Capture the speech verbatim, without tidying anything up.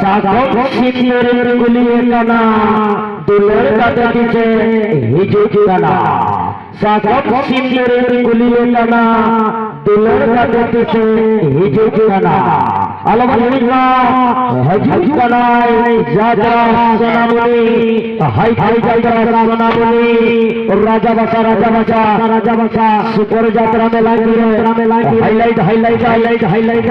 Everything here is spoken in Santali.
ᱥᱟᱜᱚᱢ ᱥᱤᱢᱱᱤ ᱨᱮ ᱠᱩᱞᱤᱭᱮ ᱠᱟᱱᱟ, ᱫᱩᱞᱟᱹᱲ ᱠᱟᱛᱮ ᱛᱤᱥᱮ ᱦᱤᱡᱩᱜ ᱠᱟᱱᱟ? ᱥᱟᱜᱚᱢ ᱥᱤᱢᱱᱤ ᱨᱮ ᱠᱩᱞᱤᱭᱮ ᱠᱟᱱᱟ, ᱫᱩᱞᱟᱹᱲ ᱠᱟᱛᱮ ᱛᱤᱥᱮ ᱦᱤᱡᱩᱜ ᱠᱟᱱᱟ? ᱟᱞᱚ ᱵᱚᱱ ᱦᱤᱲᱤᱧ ᱢᱟ, ᱦᱤᱡᱩᱜ ᱠᱟᱱᱟᱭ ᱡᱟᱛᱨᱟ ᱥᱳᱱᱟᱢᱩᱱᱤ, ᱦᱟᱭ ᱦᱟᱭ ᱡᱟᱛᱨᱟ ᱥᱳᱱᱟᱢᱩᱱᱤ, ᱨᱟᱡᱟ ᱵᱟᱥᱟ, ᱨᱟᱡᱟ ᱵᱟᱥᱟ, ᱨᱟᱡᱟ ᱵᱟᱥᱟ, ᱥᱩᱯᱚᱨ ᱡᱟᱛᱨᱟ ᱢᱮᱞᱟ ᱜᱤᱨᱟᱹ, ᱦᱟᱭᱞᱟᱭᱤᱴ, ᱦᱟᱭᱞᱟᱭᱤᱴ, ᱦᱟᱭᱞᱟᱭᱤᱴ, ᱦᱟᱭᱞᱟᱭᱤᱴ᱾